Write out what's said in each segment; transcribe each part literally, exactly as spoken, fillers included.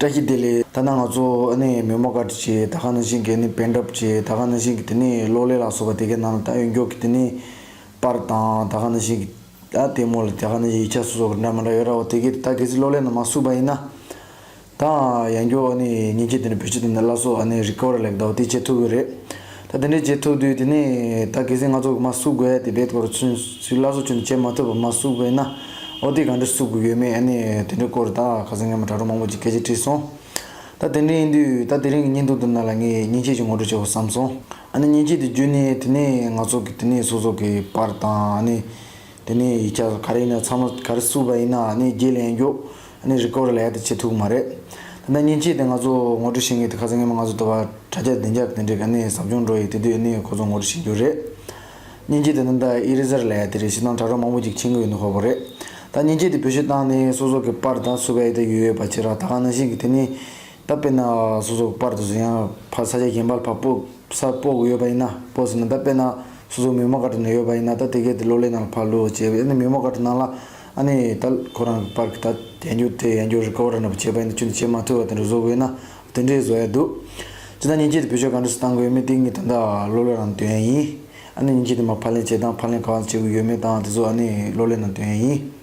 བཀྲ་ཤིས་བདེ་ལེགས། ད་ནང་ང་ཚོ་ཨ་ནི་མི་མོ་ཀ་ཊི་བྱས། ད་ག་ནང་བཞིན་གྱི་ཨ་ནི་པེན་ཌྲོབ་བྱས། ད་ག་ནང་བཞིན་གྱི་དེ་ནས་གློག་ཀླད་ལ་སོགས་པ་དེ་གའི་ནང་ལ་ད་གཡོན་འགྱོག་གི་དེ་ནས་པར་དང་། ད་ག་ནང་བཞིན་གྱི་ད་ལྟད་མོ་ལ་ད་ག་ནང་བཞིན་ཡིག་ཆ་སོགས་སོགས་འདྲ་མི་འདྲ་ཡོད་ར། འོ་དེ་གའི་ད་གལ་སྲིད་གློག་ཀླད་ནང་མ་བསུབས་པ་ཡིན་ན། ད་ཡང་འགྱོག་ཨ་ནི་མཉེན་ཆས་དེ་ནས་བེད་སྤྱོད་དེ་ནས་སླར་གསོ་ཨ་ནི་རི་ཀ་བར་ལབ་ཀྱི་འདུག་འོ་དེ་བྱེད་ཐུབ་ཀྱི་རེད། ད་དེ་འདྲས་བྱེད་ཐུབ་དུས་དེ་ནས་ད་གལ་སྲིད་ང་ཚོ་གི་མ་བསུབ་དགོས་ཡ་དེ་རྦད་དེ་སྐོར་ཚུན་ཚོད་སླར་གསོ་ཁྱོན་ནས་བྱེད་མ་ཐུབ་པ་མ་བསུབ་དགོས་ན། འོ་དེ་ག་འདྲས་བསུབ་དགོས་ཡོད་མེད་ཨ་ནི་དེ་འདྲའི་སྐོར་ད་ཁ་སང་ཉི་མ་དྲ་གྲོགས་མང་པོ་ཅིག་སྐད་ཆ་དྲིས་སོང་། ད་དེ་འདྲས་ཡིན་དུས་ད་དེ་རིང་གི་བརྙན་ཐུང་དེ་ནང་ལ་ངས་མཉེན་ཆས་ཅིག་ངོ་སྤྲོད་བྱེད་དགོས་བསམ་སོང་། ཨ་ནི་མཉེན་ཆས་དེ་བརྒྱུད་ནས་དེ་ནས་ང་ཚོ་གི་དེ་ནས་སོ་སོ་གི་པར་དང་། ཨ་ནི་དེ་ནས་ཡིག་ཆ་ག་རེ་ཡིན་ན་ཚང་མ་ག་རེ་བསུབས་པ་ཡིན་ན་ཨ་ནི་རྗེས་ལ་ཡང་འགྱོག་ཨ་ནི་རི་ཀ་བར་ལབ་ཡ་དེ་བྱེད་ཐུབ་ཀྱི་མ་རེད། ད་ལྟ་མཉེན་ཆས་དེ་ང་ཚོ་ངོ་སྤྲོད་བྱེད་མཁན་དེ་ཁ་སང་ཉི་མ་ང་ཚོ་ལྟ་བ་དྲ་རྒྱ་བདེ་འཇགས་དེ་འདྲས་ག་ནས་ཟབ་སྦྱོང་འགྲོ་ཡི་དེ་དུས་ཨ་ནི་ཁོ་ཚོ་ངོ་སྤྲོད་བྱེད་རྒྱུ་རེད། མཉེན་ཆས་དེ་ད་ལྟ་ཨི་རེ་ཟར་ལབ་ཡ་དེ་རེད། ཤི་ཐང་དྲ་གྲོགས་མང་པོ་ཅིག་མཁྱེན་གྱི་ཡོད་ནི་ཧོ་པོ་རེད། ད་མཉེན་ཆས་དེ་བེད་སྤྱོད་བཏང་ནས་སོ་སོ་གི་པར་དང་བསུབས་པ་ཡི་དེ་ཡོད་ཡོད་པ་བྱེད་ར། ད་ག་ནང་བཞིན་གྱི་དེ་ནས་ད་དཔེར་ན་སོ་སོ་གི་པར་དེ་ཚོ་ཡང་ཕར་ས་ཆ་གཞན་པ་ལ་ཕར་སྤོ་ས་སྤོ་དགོས་ཡོད་པ་ཡིན་ན། སྤོ་ཟེར་ན་ད་དཔེར་ན་སོ་སོ་མི་མོ་ཀ་ཊི་ནང་ཡོད་པ་ཡིན་ན་ད་དེ་གས་དེ་གློག་ཀླད་ནང་ལ་ཕར་བླུགས་བྱས་པས་ཨ་ནི་མི་མོ་ཀ་ཊི་ནང་ལ་ཨ་ནི་ད་ཁོ་རང་གི་པར་གི་ད་ཡང་འགྱོག་དེ་ཡང་འགྱོག་རི་ཀ་བར་འདྲ་པོ་བྱས་པ་ཡིན་ན་ཁྱོན་ནས་བྱེད་མ་ཐུབ་པ་དེ་འདྲ་བཟོ་དགོས་ན་དེ་འདྲས་བཟོ་ཡ་འདུག་ཅི་ད་མཉེན་ཆས་དེ་བེད་སྤྱོད་ག་འདྲས་སུ་བཏང་དགོས་ཡོད་མེད་དེ་ངས་ད་ལྟ་གློག་ཀླད་ནང་སྟོན་ཡ་ཡིན། ཨ་ནི་མཉེན་ཆས་དེ་མར་ཕབ་ལེན་བྱེད་སྟངས་ཕབ་ལེན་ག་པར་བྱེད་དགོས་ཡོད་མེད་དང་དེ་ཚོ་ཨ་ནི་གློག་ཀླད་ནང་སྟོན་ཡ་ཡིན།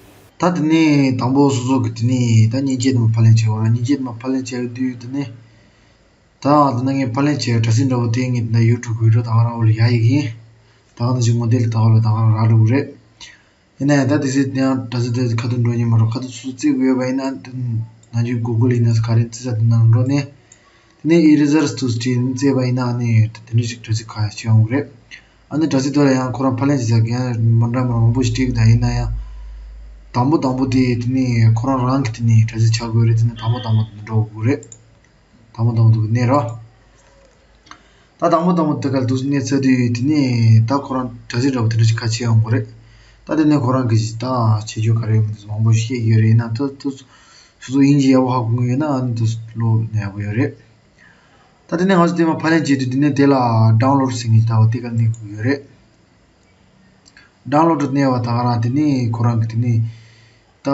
ད་དེ་ནས་དང་པོ་སོ་སོ་གི་དེ་ནས་ད་མཉེན་ཆས་དེ་མར་ཕབ་ལེན་བྱེད་དགོས་ར། མཉེན་ཆས་དེ་མར་ཕབ་ལེན་བྱེད་དུས་དེ་ནས། ད་འདི་ན་ངས་ཕབ་ལེན་བྱས་དྲ་ཚིགས་འདྲ་པོ་དེ་ངས་འདི་ན་ཡུ་ཊུབ་བི་ཌི་ཡོ་ད་ག་རང་འོག་ལ་ཡ་ཡིག་ཡིན། ད་ག་ནང་བཞིན་ངོ་དེབ་ལ་ད་ག་ལ་ད་ག་རང་རག་འགྲོ་གི་རེད། ཡིན་ན་ཡང་ད་དེ་ཚོ་དེ་ཡང་དྲ་ཚིགས་དེ་ཁ་ཐུག་འགྲོ་ཉན་མ་རོགས། ཁ་ཐུག་སོ་སོ་བཙལ་དགོས་ཡོད་པ་ཡིན་ན་དེ་ནང་བཞིན་གུ་གུལ་ཡིན་ན་ག་རེ་བཙལ་ས་དེ་ནང་འགྲོ་ནས། དེ་ནས་ཨི་རེ་ཟར་དུ་བྲིས་ནས་བཙལ་བ་ཡིན་ན་ཨ་ནི་དེ་འདྲ་ཞིག་དྲ་ཚིགས་ཁ་ཡ་ཆེ་ཡོང་གི་རེད། ཨ་ནི་དྲ་ཚིགས་དེ་ལ་ཡང་ཁོ་རང་ཕབ་ལེན་བྱེད་ས་གི་ཡང་མི་འདྲ་མི་འདྲ་མང་པོ་ཞིག་བྲིས་གི་ད་ཡིན་ན་ཡང་། དང་པོ་དང་པོ་དེ་དེ་ནས་ཁོ་རང་རང་གི་དེ་ནས་དྲ་ཚིགས་ཆགས་དགོས་རེད། དེ་ནས་དང་པོ་དང་པོ་དེ་འགྲོ་དགོས་རེད། དང་པོ་དང་པོ་དེ་གནས་རོགས། ད་དང་པོ་དང་པོ་དེ་ག་ལ་འདུག་གནས་ཚར་དུས་དེ་ནས་ད་ཁོ་རང་དྲ་ཚིགས་འདྲ་པོ་དེ་འདྲ་ཞིག་ཁ་ཕྱེ་ཡོང་གི་རེད། ད་དེ་ནས་ཁོ་རང་གི་ད་བྱེད་སྤྱོད་ག་རེ་ཡོད་མེད་དེ་མང་པོ་ཤེས་ཀྱི་ཡོད་རེད། ཡིན་ན་ད་ད་སོ་སོ་དབྱིན་ཇི་ཡག་པོ་ཧ་གོ་གི་ཡོད་ན་ཨ་ནི་ད་ཀློག་ན་ཡག་པོ་ཡོད་རེད། ད་དེ་ནས་ང་ཚོ་དེ་མར་ཕབ་ལེན་བྱེད་དུས་དེ་ནས་དེ་ལ་ཌའུན་ལོཌ་ཟེར་མཁན་ཞིག་ད་བ་དེ་ག་གནས་དགོས་ཀྱི་ཡོད་རེད། ཌའུན་ལོཌ་གནས་པ་ད་ག་རང་དེ་ནས་ཁོ་རང་གི་དེ་ནས་ད་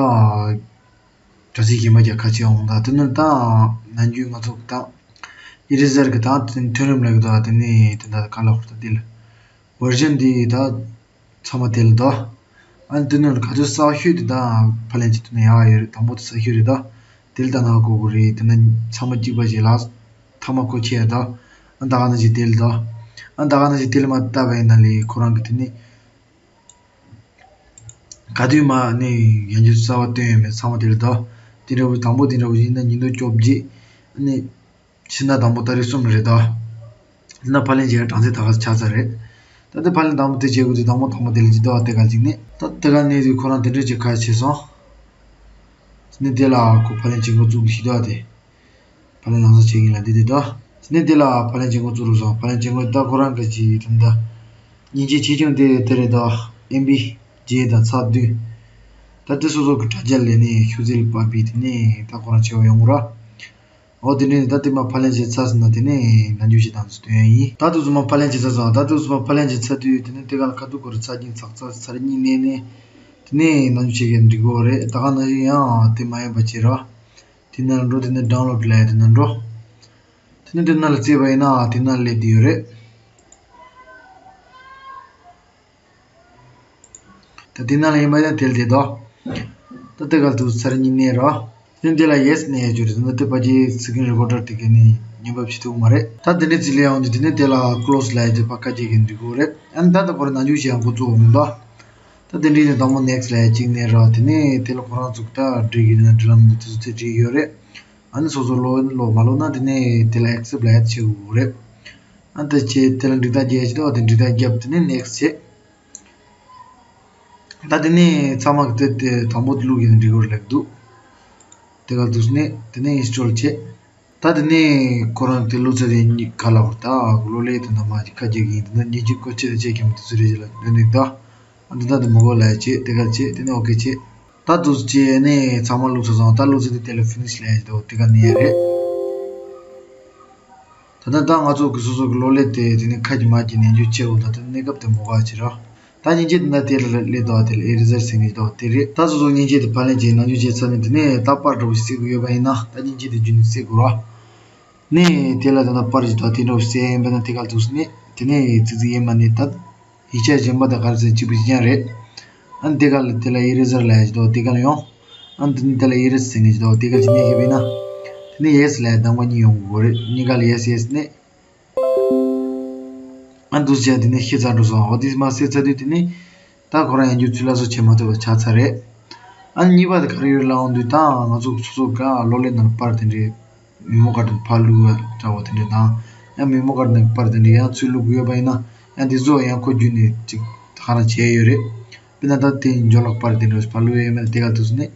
དྲ་ཚིགས་གཞན་པ་རྒྱག་ཁ་ཕྱེ་འོང་། ད་དེ་ནས་ད་ནམ་རྒྱུན་ང་ཚོ་གི་ད་ཨི་རེ་ཟར་གི་ད་དེ་ནས་ཐོན་རིམ་ལ་གི་ད་དེ་ནས་དེ་འདྲ་ག་ལ་ཧོར་ད་དེ་ལ་བར་ཞན་དེ་ད་ཚང་མ་དེ་ལ་ད། ཨ་ནི་དེ་ནས་ག་ཚོད་གསར་ཤོས་དེ་ད་ཕབ་ལེན་བྱེད་ཐུབ་ན་ཡག་ཡོད་རེད། དང་པོ་དེ་གསར་ཤོས་རེད་ད། དེ་ལ་ད་ན་གོ་གོ་རེད། དེ་ན་ཚང་མ་གཅིག་པ་ཞིག་ལ་ཐ་མ་ཁོ་ཁྱེད་ད། ཨ་ད་ག་ནང་བཞིན་དེ་ལ་ད། ཨ་ད་ག་ནང་བཞིན་དེ་ལ་མ་བལྟས་པ་ཡིན་ན་ལས་ཁོ་རང་གི་དེ་ནི། ག་དུས་མ་ནི་ཡང་རྒྱུ་གསར་པ་བཏོན་ཡོད་མེད་ཚང་མ་དེ་ལ་ད། དེ་འདྲ་བོ་དང་པོ་དེ་འདྲ་བོ་ཡིན་ན་ཉིས་སྟོང་བཅོ་བརྒྱད། ཨ་ནི། ཕྱི་ཟླ་དང་པོ་ཏ་རིག་གསུམ་རེད་ད། དེ་ན་ཕབ་ལེན་བྱེད་ཡ་གྲངས་ཚད་ད་ག་ཆགས་ཚར་རེད། ད་ལྟ་ཕབ་ལེན་དང་པོ་དེ་བྱེད་དགོས་དུས་དང་པོ་དང་པོ་དེ་ལ་ཇི་ལྟ་བ་དེ་ག་ཅིག་ནི་ད་དེ་ག་ནས་དུས་ཁོ་རང་དེ་འདྲ་ཅིག་ཁ་ཕྱེ་སོང་། དེ་ནས་དེ་ལ་ཁོ་ཕབ་ལེན་བྱེད་འགོ་བཙུགས་ཤི་ད་དེ། ཕབ་ལེན་ལམ་སང་བྱེད་ཀྱིན་ལ་འདི་དེ་ད། དེ་ནས་དེ་ལ་ཕབ་ལེན་བྱེད་འགོ་བཙུགས་རུ་སོང་། ཕབ་ལེན་བྱེད་འགོ་ད་ཁོ་རང་གི་ཅི་དེ་ད། མཉེན་ཆས་ཆེ་ཆུང་དེ་དེ་རེད་ད། ཨེམ་བི་བརྒྱད་དང་ཚེག་བདུན། ད་དེ་སོ་སོ་གི་དྲ་རྒྱ་ལས་ནས་ཤུགས་ཚད་ལ་དཔག་པའི་དེ་ནས་ད་ཁོ་རང་ཆེ་བ་ཡོང་གི་ར། འོ་དེ་ནས་ད་དེ་མ་ཕབ་ལེན་བྱས་ཚར་སོང་ན་དེ་ནས་ནམ་རྒྱུན་བྱེད་སྟངས་སུ་སྟོན་ཡ་ཡིན། ད་དུས་སུ་མ་ཕབ་ལེན་བྱས་ཚར་སོང་། ད་དུས་སུ་མ་ཕབ་ལེན་བྱས་ཚར་དུས་དེ་ནས་དེ་ག་ལ་ཁ་ཐུག་སྐོར་ཚར་གྱིན་ཚགས་ཚགས་ཚར་གཉིས་ནས་ནས་དེ་ནས་ནམ་རྒྱུན་བྱེད་མཁན་འགྲིག་གི་རེད། ད་ག་ནང་བཞིན་ཡང་དེ་མ་ཡིན་པ་བྱེད་ར། དེ་ན་འགྲོ། དེ་ནས་ཌའུན་ལོཌ་ལབ་ཡ་དེ་ན་འགྲོ། དེ་ནས་དེ་ན་ལ་བཙལ་བ་ཡིན་ན་དེ་ན་སླེབས་བསྡད་ཡོད་རེད། ད་དེ་ན་ལ་ཡིན་པ་ཡིན་ན་དེ་ལ་བསྡད་དོ། ད་དེ་ག་ལ་དུས་ཚར་གཉིས་གནས་རོགས། དེ་ནས་དེ་ལ་ཡེ་སི་གནས་ཡ་ཅིག་རེད། དེ་ནས་དེ་ཕལ་ཆེར་སི་ཀིན་རི་ཀོར་ཌར་དེ་ག་ནས་ཉན་པ་བྱེད་ཐུབ་མ་རེད། ད་དེ་འདྲའི་ཚིག་ལ་ཡོང་དུས་དེ་ནས་དེ་ལ་ཀློ་སི་ལབ་ཡ་དེ་ཕར་ཁ་རྗེ་གི་འགྲིག་གི་རེད། ཨ་ནི་ད་ད་ཁོ་རང་ནམ་རྒྱུན་བྱེད་ཡ་འགོ་བཙུགས་འོང་ད། ད་དེ་འདྲའི་ནས་དང་པོ་ནེག་སི་ལབ་ཡ་གཅིག་གནས་རོགས། དེ་ནས་དེ་ལ་ཁོ་རང་ཚོ་ད་འགྲིག་གི་ན་འགྲིག་ལམ་འདི་དེ་ཚོ་དེ་འགྲིག་ཡོད་རེད། ཨ་ནི་སོ་སོ་ཀློག་ཀློག་མ་ཀློག་ན་དེ་ནས་དེ་ལ་ཨེག་སེབ་ལབ་ཡ་བྱེད་དགོས་རེད། ཨ་ནི་དེ་བྱས་དེ་ལ་འགྲིག་རྟགས་རྒྱག་ཡ་ཅིག་འདུག་དེ་འགྲིག་རྟགས་བརྒྱབ་དེ་ནས་ནེག་སི་བྱས། ད་དེ་ནས་ཚང་མ་གི་དེ་དེ་དང་པོ་དེ་བླུག་གི་འགྲིག་གི་རེད་ལབ་འདུག་དེ་ག་དུས་ནས་དེ་ནས་ཨིན་སི་ཊོལ་བྱས། ད་དེ་ནས་ཁོ་རང་དེ་བླུག་ཚར་དེ་གཉིས་ག་ལ་བར་ད་ཀློག་ཀླད་དེ་འདྲ་མ་ཅིག་ཁ་རྒྱག་གི་ཡིན། དེ་འདྲ་ཉིན་གཅིག་སྐོར་ཆེ་རེ་བྱས་ཀྱང་དུས་ཚོད་རེ་བཞིན་ལ་ཡོད་ནས་ད། ཨ་འདི་ད་དེ་མོ་གོ་ལབ་ཡ་བྱས། དེ་ག་བྱས་དེ་ནས་ཨོ་ཀེ་བྱས། ད་དུས་བྱས་ནས་ཚང་མ་བླུགས་ཚར་སོང་། ད་བླུགས་ཚར་དེ་དེ་ལ་ཕི་ནི་ཤི་ལབ་ཡ་ཅིག་འདུག་དེ་ག་ནས་ཡ་རེད། ད་ལྟ་ད་ང་ཚོ་གི་སོ་སོ་གི་ཀློག་ཀླད་དེ་དེ་ནས་ཁ་གྱིས་མ་གྱིས་ནས་འཇུ་བྱེད་འོ། ད་ལྟ་གནས་སྐབས་དེ་མོ་ག་བྱེད་ར། ད་མཉེན་ཆས་དེ་འདྲ་དེ་ལ་སླེབས་འདུག་དེ་ལ་ཨི་རེ་ཟར་ཟེར་མཁན་ཞིག་འདུག་དེ་རེད། ད་སོ་སོ་མཉེན་ཆས་དེ་ཕབ་ལེན་བྱས་ནང་འཇུག་བྱས་ཚར་ནས་དེ་ནས་ད་པར་འདྲ་པོ་ཞིག་བསྲེག་དགོས་ཡོད་པ་ཡིན་ན། ད་མཉེན་ཆས་དེ་རྒྱུན་ནས་བསྲེག་དགོས་ར། ནས་དེ་ལ་ད་ལྟ་པར་ཞིག་འདུག་དེ་འདྲ་པོ་བསྲེག་ཡིན་པ་ན་དེ་ག་ལ་འདུག་ཟེར་ནས་དེ་ནས་ཙི་ཙི་ཡེ་མ་ནས་ད་ཡིག་ཆ་གཞན་པ་དང་ག་རེ་ཟེར་གཅིག་པ་གཅིག་རྐྱང་རེད། ཨ་ནི་དེ་ག་ལ་དེ་ལ་ཨི་རེ་ཟར་ལབ་ཡ་ཞིག་འདུག་དེ་ག་ལ་ཡོང་། ཨ་ནི་དེ་ནས་དེ་ལ་ཨི་རེ་ཟར་ཟེར་མཁན་ཞིག་འདུག་དེ་ག་ཅིག་མནན་ཤེས་པ་ཡིན་ན། དེ་ནས་ཡེ་སི་ལབ་ཡ་གདམ་ག་གཉིས་ཡོང་དགོས་རེད། གཉིས་ཀ་ལ་ཡེ་སི་ཡེ་སི་ནས། ཨ་འདུག་བྱས་དེ་ནས་ཤི་ཚར་འགྲོ་སོང་། འོ་དེ་མར་བསྲེགས་ཚར་དུས་དེ་ནས་ད་ཁོ་རང་ཡང་རྒྱུ་ཚུར་ལ་སོགས་བྱེད་མ་ཐུབ་པ་ཆགས་ཚར་རེད། ཨ་ནི་གཉིས་པ་དེ་ག་རེ་ཡོད་ལབ་འོང་དུས་ད་ང་ཚོ་སོ་སོ་ག་གློག་ཀླད་ནང་པར་དེ་འདྲའི་མེ་མོ་ཀར་དེ་ཕར་བླུགས་པ་འདྲ་བོ་དེ་འདྲ་དང་། ཡང་མེ་མོ་ཀར་ནང་པར་དེ་འདྲ་ཡང་ཚུར་བླུགས་དགོས་ཡོད་པ་ཡིན་ན། ཡང་དེ་ཚོ་ཡང་ཁོ་བརྒྱུད་ནས་ཅིག་ཧ་རང་བྱས་ཡོད་རེད། དཔེར་ན་ད་དེ་འཇོ་ལགས་པར་དེ་འདྲ་ཕར་བླུགས་ཡོད་མེད་དེ་ག་དུས་ནས་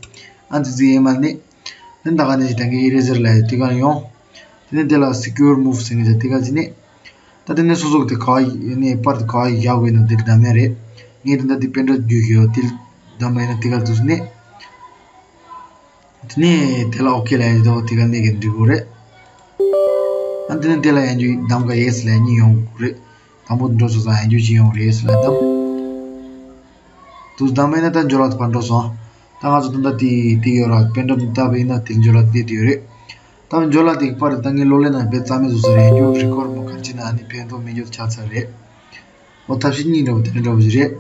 ཨ་ཙི་ཙི་ཡེ་མ་ནས། དེ་ད་ག་ནས་ཞིག་དང་གི་ཨི་རེ་ཟར་ལབ་ཡ་དེ་ག་ཡོང་། དེ་ནས་དེ་ལ་སི་ཀིའུར་མུབ་ཟེར་མཁན་ཞིག་དེ་ག་ཅིག་ནས། ད་དེ་ནས་སོ་སོ་གི་དེ་ག་བ་ཡིན་ནས་པར་དེ་ག་བ་ཡིན་བཞག་དགོས་ན་དེ་གདམ་ཡ་རེད། ངས་དེ་འདྲ་དེ་པེན་ཌ་རའིབ་བརྒྱུད་ཡོད་དེ་གདམ་པ་ཡིན་ན་དེ་ག་དུས་ནས། དེ་ནས་དེ་ལ་ཨོ་ཁེ་ལབ་ཡ་ཞིག་འདུག་དེ་ག་ནས་གི་འགྲིག་གོ་རེད། ཨ་དེ་ནས་དེ་ལ་ཡང་རྒྱུ་གདམ་ག་ཡེ་སི་ལབ་ཡ་གཉིས་ཡོང་གོ་རེད། དང་པོ་འགྲོ་སོང་ཙང་ཡང་རྒྱུ་གཅིག་ཡོང་རེད་ཟེར་ལ་གདམ། དུས་གདམ་པ་ཡིན་ན་ད་འཇོ་ལགས་དེ་ཕར་འགྲོ་སོང་། ད་ང་ཚོ་ད་ལྟ་དེ་དེ་ཡོད་ར། པེན་ཌ་རའིབ་བཏབ་པ་ཡིན་ན་དེ་འཇོ་ལགས་དེ་དེ་ཡོད་རེད། ད་འཇོ་ལགས་དེ་གི་པར་ད་ངའི་གློག་ཀླད་ནང་དཔེ་རྩ་མེད་བཟོ་ས་རེད། ཡང་རྒྱུ་རི་ཀོར་མོ་གར་ཅི་ན་ཨ་ནི་ཕན་ཐོགས་མེད་རྒྱུ་ཆགས་ཚར་རེད། འོ་ཐབས་ཤེས་གཉིས་འདྲ་བོ་དེ་འདྲ་འདྲ་བོ་ཞིག་རེད།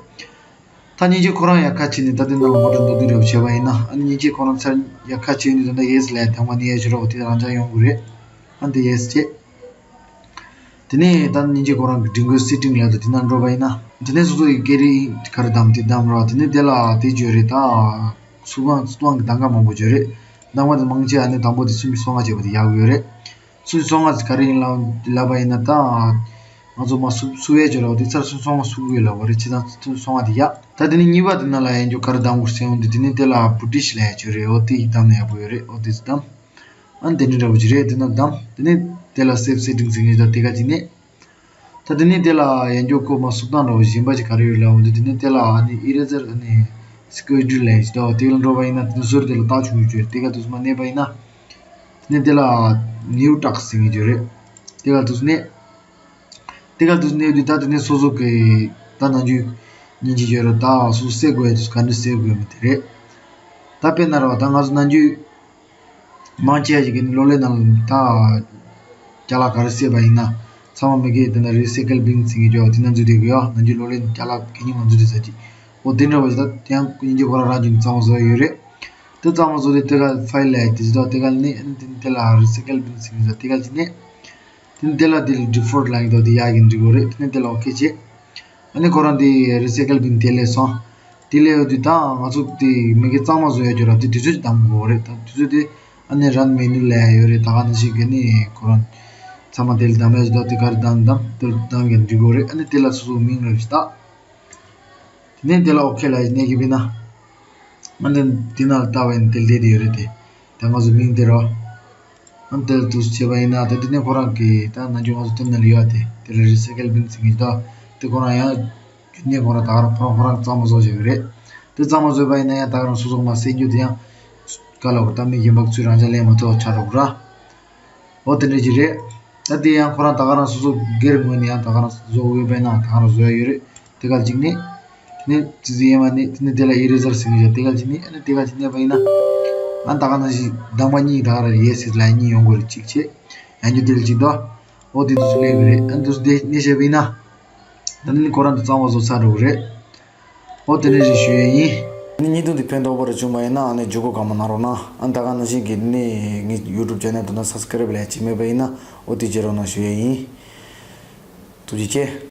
ད་མཉེན་ཆས་ཁོ་རང་ཡར་ཁ་ཕྱེ་ནས་ད་དེ་ནང་ལ་མོ་ཊ་འདུག་དུས་འདྲ་བོ་བྱས་པ་ཡིན་ན། ཨ་ནི་མཉེན་ཆས་ཁོ་རང་ཚར་ཡར་ཁ་ཕྱེ་ནས་ད་ལྟ་ཡེ་སི་ལབ་ཡ་གདམ་ག་ནས་ཡར་ཞུ་རོགས་དེ་རང་འཇགས་ཡོང་གི་རེད། ཨ་ནི་དེ་ཡེ་སི་བྱས། དེ་ནས་ད་མཉེན་ཆས་ཁོ་རང་གི་སྒྲིག་བཀོད་སེ་ཊིང་ལབ་དུས་དེ་ན་འགྲོ་བ་ཡིན་ན། དེ་ནས་སོ་སོ་ཡི་སྐད་རིགས་ག་རེ་བདམས་དེ་བདམས་རོགས། དེ་ནས་དེ་ལ་དེ་བརྗོད་རེད། ད་སུ་དབང་སུ་དབང་གི་གདམ་ག་མང་པོ་བརྗོད་རེད། གདམ་ག་དེ་མང་ཆེ་བ་ནི་དང་པོ་དེ་སུམ་ཅུ་སོ་ལྔ་བྱས་པ་དེ་ཡག་ཡོད་རེད། སུམ་ཅུ་སོ་ལྔ་དེ་ག་རེ་ཡིན་ལབ་ལབ་པ་ཡིན་ན། ད་ང་ཚོ་མ་སུ་སུ་བས་བརྗོད་རོགས་དེ་ཚར་སུམ་ཅུ་སོ་ལྔ་སུ་དགོས་ལབ་པ་རེད། བྱས་ཙང་སུམ་ཅུ་སོ་ལྔ་དེ་ཡག་ད་དེ་ནས་གཉིས་པ་དེ་ན་ལ་ཡང་རྒྱུ་ག་རེ་བདམས་དགོས་ཟེར་འོང་དུས་དེ་ནས་དེ་ལ་བུ་ཊིཤ་ལབ་ཡ་བརྗོད་རེད། འོ་དེ་ཡི་བདམས་ན་ཡག་པོ་ཡོད་རེད། འོ་དེ་ཚོ་བདམས། ཨ་ནི་དེ་འདྲ་འདྲ་པོ་ཅིག་རེད། དེ་ན་བདམས། དེ་ནས་དེ་ལ་སེབ་སེ་ཊིང་ཟེར་མཁན་ཞིག་དང་དེ་ག་ཅིག་ནས། ད་དེ་ནས་དེ་ལ་ཡང་རྒྱུ་ཁོ་མ་སུབ་སྟངས་འདྲ་པོ་གཞན་པ་ཅིག་ག་རེ་ཡོད་ལབ་འོང་དུས་དེ་ནས་དེ་ལ་ཨ་ནི་ཨི་རེ་ཟར་ཨ་ནི་སི་ཀུའེ་ཌི་ལབ་ཡ་ཞིག་འདུག་དེ་ལ་འགྲོ་བ་ཡིན་ན་དེ་ནས་ཟུར་དེ་ལ་རྟགས་བྱུང་ཡོད་ཅིག་རེད། དེ་ག་དུས་མ་གནས་པ་ཡིན་ན། དེ་ནས་དེ་ལ་ནིའུ་ཊག་ཟེར་མཁན་ཅིག་རེད། དེ་ག་དུས་ནས། དེ་ག་དུས་ནས་དུས་ད་དེ་ནས་སོ་སོ་གི་ད་ནང་རྒྱུ་མཉེན་ཆས་ཡོད་ར། ད་སོ་སོ་བསྲེག་དགོས་ཡ་དུས་ག་འདྲ་བསྲེག་དགོས་མིན་དེ་རེད། ད་དཔེར་ན་ར་བ་ད་ང་ཚོ་ནང་རྒྱུ་མང་ཆེ་བ་ཞིག་གིས་ནི་གློག་ཀླད་ནང་ལ་ད་ཅ་ལག་ག་རེ་བསྲེགས་པ་ཡིན་ན་ཚང་མ་མི་སྒེར་དེ་འདྲ་རི་སའི་ཀལ་བིན་ཟེར་མཁན་ཅིག་ཡོད། དེ་ནང་འཛུལ་བསྡད་ཀྱི་ཡོད། ནང་རྒྱུ་གློག་ཀླད་ནང་ཅ་ལག་གད་སྙིགས་མ་འཛུལ་བསྡད་ས་ཅིག་འོ་དེ་འདྲ་བ་ཞིག་ད་དེ་ཡང་མཉེན་ཆས་ཁོ་རང་རང་བྱུང་ནས་གཙང་མ་བཟོ་ཡ་ཡོད་རེད། དེ་གཙང་མ་བཟོ་དུས་དེ་ག་ཕའིལ་ལབ་ཡ་དེ་ཅིག་འདུག་དེ་ག་ནས་ཨ་ནི་དེ་ནས་དེ་ལ་རི་སའི་ཀལ་བིན་ཟེར་མཁན་ཅིག་དེ་ག་ཅིག་ནས། དེ་ནས་དེ་ལ་དེ་ལ་ཌི་ཕོལ་ཊི་ལབ་ཀྱི་འདུག་དེ་ཡར་གྱི་འགྲིག་གོ་རེད། དེ་ནས་དེ་ལ་ཨོ་ཁེ་བྱས། ཨ་ནི་ཁོ་རང་དེ་རི་སའི་ཀལ་བིན་དེ་སླེབས་སོང་། དེ་སླེབས་ཡོང་དུས་ད་ང་ཚོ་དེ་མི་སྒེར་གཙང་མ་བཟོ་ཡ་ཅིག་ཡོད་ར། དེ་དུས་ཚོད་ཅིག་གདམ་དགོས་རེད། ད་དུས་ཚོད་དེ་ཨ་ནི་རན་མེ་ནུ་ལབ་ཡ་ཡོད་རེད། ད་ག་ནང་བཞིན་གྱི་ནི་ཁོ་རང་ཚང་མ་དེ་ལ་གདམ་ཡ་ཅིག་འདུག་དེ་ག་རེ་གདམ་གདམ་དེ་ལ་གདམ་གྱི་འགྲིག་གོ་རེད། ཨ་ནི་དེ་ལ་སོ་སོའི་མིང་རེ་ཞིག་བཏགས། དེ་ནས་དེ་ལ་ཨོ་ཁེ་ལབ་ཡ་ཅིག་གནོན་གྱི་ཡིན་ན། ཨ་ནི་དེ་ནང་ལ་བལྟས་པ་ཡིན་ན་དེ་ལ་བསྡད་དེ་ཡོད་རེད་དེ། ད་ང་ཚོ་མིང་དེ་རོ། ཨ་ནི་དེ་ལ་འདུག་སེ་བྱས་པ་ཡིན་ན་ད་དེ་ནས་ཁོ་རང་གི་ད་ནང་རྒྱུ་ང་ཚོ་ཊར་མི་ནལ་ཡོད་དེ། དེ་ལ་རི་སའི་ཀལ་བིན་ཟེར་མཁན་ཅིག་འདུག་དེ་ཁོ་རང་ཡང་རྒྱུན་ནས་ཁོ་རང་ད་ག་རང་ཁོ་རང་ཁོ་རང་གཙང་མ་བཟོ་བྱེད་ཀྱི་རེད། དེ་གཙང་མ་བཟོས་པ་ཡིན་ན་ཡང་ད་ག་རང་སོ་སོ་མར་བསྲེག་རྒྱུ་དེ་ཡང་། ག་ལ་གོ་ད་མི་གཞན་པ་ཚུར་རང་འཇགས་ལེན་མ་ཐུབ་པ་ཆགས་འགྲོ་གི་ར། འོ་དེ་འདྲ་ཅིག་རེད། ད་དེ་ཡང་ཁོ་རང་ད་ག་རང་སོ་སོ་སྒེར་ངོས་ནས་ཡང་ད་ག་རང་བཟོ་འོས་པས་ན་ད་ག་རང་བཟོ་ཡ་ཡོད་རེད། དེ་ག་ཅིག་ནས། དེ་ནས་ཙི་ཙི་ཡེ་མ་ནས་དེ་ནས་དེ་ལ་ཨི་རེ་ཟར་ཟེར་མཁན་ཅིག་དེ་ག་ཅིག་ནས་ཨ་ནི་དེ་ག་ཅིག་གནོན་པ་ཡིན་ན། ཨ་ད་ག་ནང་བཞིན་གདམ་ག་གཉིས་ད་ག་རང་ཡེ་སི་ལབ་གཉིས་ཡོང་གི་རེད། གཅིག་བྱས། ཡང་རྒྱུ་དེ་ལ་གཅིག་འདུག་འོ་དེ་དུས་སུ་སླེབས་ཀྱི་རེད། ཨ་ནི་དུས་སུ་དེ་གནོན་བྱས་པ་ཡིན་ན། ད་ནི་ཁོ་རང་དུ་གཙང་མ་བཟོ་ཚར་འགྲོ་གི་རེད། འོ་དེ་འདྲ་ཞིག་ཞུ་ཡས་ཡིན། ཨ་ནི་བརྙན་ཐུང་འདི་ཕན་ཐོགས་པོ་རེ་བྱུང་བ་ཡིན་ན་ཨ་ནི་བརྒྱུད་སྐུར་གང་མང་གནང་རོགས་གནང་། ཨ་ནི་ད་ག་ནང་བཞིན་གྱི་ནི་ངའི་ཡུ་ཊུབ་ཅེ་ནལ་དེ་ན་སབ་སི་ཀ་རེབ་ལབ་ཡ་ཅིག་མེད་པ་ཡིན་ན་འོ་དེ་བྱེད་རོགས་གནང་ཞུ་ཡས་ཡིན། ཐུགས་རྗེ་ཆེ།